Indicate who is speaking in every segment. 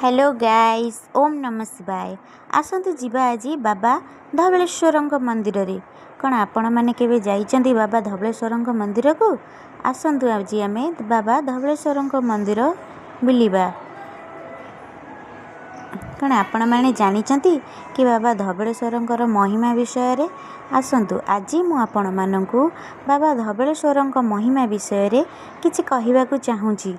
Speaker 1: Hello guys, Om ନମଃ ଶିବାୟ। ଆସନ୍ତୁ ଯିବା ଆଜି ବାବା ଧବଳେଶ୍ୱରଙ୍କ ମନ୍ଦିରରେ। କ'ଣ ଆପଣମାନେ କେବେ ଯାଇଛନ୍ତି ବାବା ଧବଳେଶ୍ୱରଙ୍କ ମନ୍ଦିରକୁ? ଆସନ୍ତୁ, ଆଜି ଆମେ ବାବା ଧବଳେଶ୍ୱରଙ୍କ ମନ୍ଦିର ବୁଲିବା। କ'ଣ ଆପଣମାନେ ଜାଣିଛନ୍ତି କି ବାବା ଧବଳେଶ୍ୱରଙ୍କର ମହିମା ବିଷୟରେ? ଆସନ୍ତୁ, ଆଜି ମୁଁ ଆପଣମାନଙ୍କୁ ବାବା ଧବଳେଶ୍ୱରଙ୍କ ମହିମା ବିଷୟରେ କିଛି କହିବାକୁ ଚାହୁଁଛି।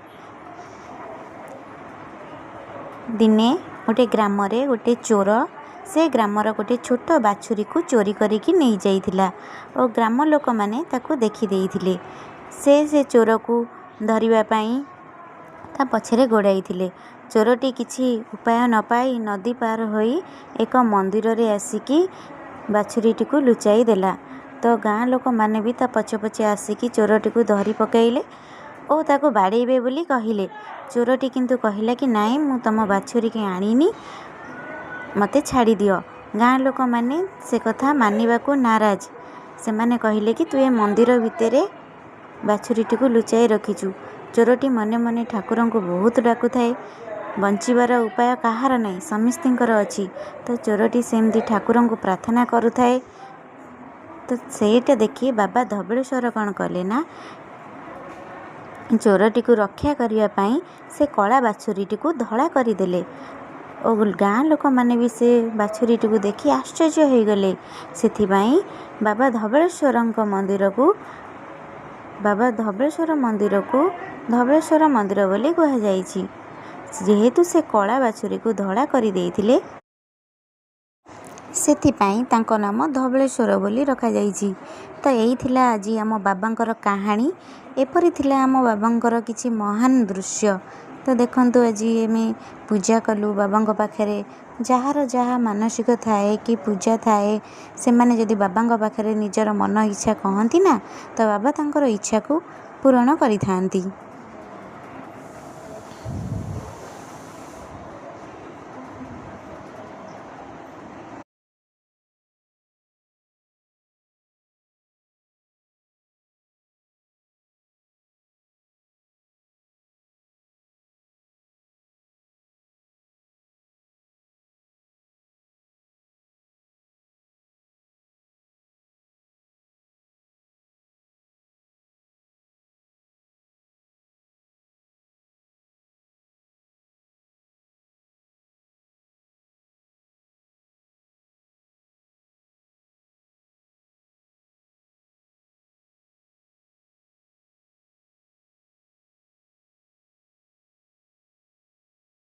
Speaker 1: ଦିନେ ଗୋଟେ ଗ୍ରାମରେ ଗୋଟେ ଚୋର ସେ ଗ୍ରାମର ଗୋଟେ ଛୋଟ ବାଛୁରୀକୁ ଚୋରି କରିକି ନେଇଯାଇଥିଲା ଓ ଗ୍ରାମ ଲୋକମାନେ ତାକୁ ଦେଖିଦେଇଥିଲେ। ସେ ଚୋରକୁ ଧରିବା ପାଇଁ ତା ପଛରେ ଗୋଡ଼ାଇଥିଲେ। ଚୋରଟି କିଛି ଉପାୟ ନ ପାଇ ନଦୀ ପାର ହୋଇ ଏକ ମନ୍ଦିରରେ ଆସିକି ବାଛୁରୀଟିକୁ ଲୁଚାଇ ଦେଲା। ତ ଗାଁ ଲୋକମାନେ ବି ତା ପଛେ ପଛେ ଆସିକି ଚୋରଟିକୁ ଧରି ପକାଇଲେ ଓ ତାକୁ ବାଡ଼େଇବେ ବୋଲି କହିଲେ। ଚୋରଟି କିନ୍ତୁ କହିଲା କି ନାଇଁ, ମୁଁ ତୁମ ବାଛୁରୀକି ଆଣିନି, ମୋତେ ଛାଡ଼ିଦିଅ। ଗାଁ ଲୋକମାନେ ସେ କଥା ମାନିବାକୁ ନାରାଜ। ସେମାନେ କହିଲେ କି ତୁ ଏ ମନ୍ଦିର ଭିତରେ ବାଛୁରୀଟିକୁ ଲୁଚାଇ ରଖିଛୁ। ଚୋରଟି ମନେ ମନେ ଠାକୁରଙ୍କୁ ବହୁତ ଡାକୁଥାଏ। ବଞ୍ଚିବାର ଉପାୟ କାହାର ନାହିଁ? ସମସ୍ତଙ୍କର ଅଛି। ତ ଚୋରଟି ସେମିତି ଠାକୁରଙ୍କୁ ପ୍ରାର୍ଥନା କରୁଥାଏ। ତ ସେଇଟା ଦେଖି ବାବା ଧବଳେଶ୍ୱର କ'ଣ କଲେ ନା, ଚୋରଟିକୁ ରକ୍ଷା କରିବା ପାଇଁ ସେ କଳା ବାଛୁରୀଟିକୁ ଧଳା କରିଦେଲେ ଓ ଗାଁ ଲୋକମାନେ ବି ସେ ବାଛୁରୀଟିକୁ ଦେଖି ଆଶ୍ଚର୍ଯ୍ୟ ହୋଇଗଲେ। ସେଥିପାଇଁ ବାବା ଧବଳେଶ୍ୱରଙ୍କ ମନ୍ଦିରକୁ, ବାବା ଧବଳେଶ୍ୱର ମନ୍ଦିରକୁ ଧବଳେଶ୍ୱର ମନ୍ଦିର ବୋଲି କୁହାଯାଇଛି। ଯେହେତୁ ସେ କଳା ବାଛୁରୀକୁ ଧଳା କରିଦେଇଥିଲେ, ସେଥିପାଇଁ ତାଙ୍କ ନାମ ଧବଳେଶ୍ୱର ବୋଲି ରଖାଯାଇଛି। ତ ଏଇ ଥିଲା ଆଜି ଆମ ବାବାଙ୍କର କାହାଣୀ। ଏପରି ଥିଲା ଆମ ବାବାଙ୍କର କିଛି ମହାନ ଦୃଶ୍ୟ। ତ ଦେଖନ୍ତୁ, ଆଜି ଆମେ ପୂଜା କଲୁ ବାବାଙ୍କ ପାଖରେ। ଯାହାର ଯାହା ମାନସିକ ଥାଏ କି ପୂଜା ଥାଏ, ସେମାନେ ଯଦି ବାବାଙ୍କ ପାଖରେ ନିଜର ମନ ଇଚ୍ଛା କହନ୍ତି ନା, ତ ବାବା ତାଙ୍କର ଇଚ୍ଛାକୁ ପୂରଣ କରିଥାନ୍ତି।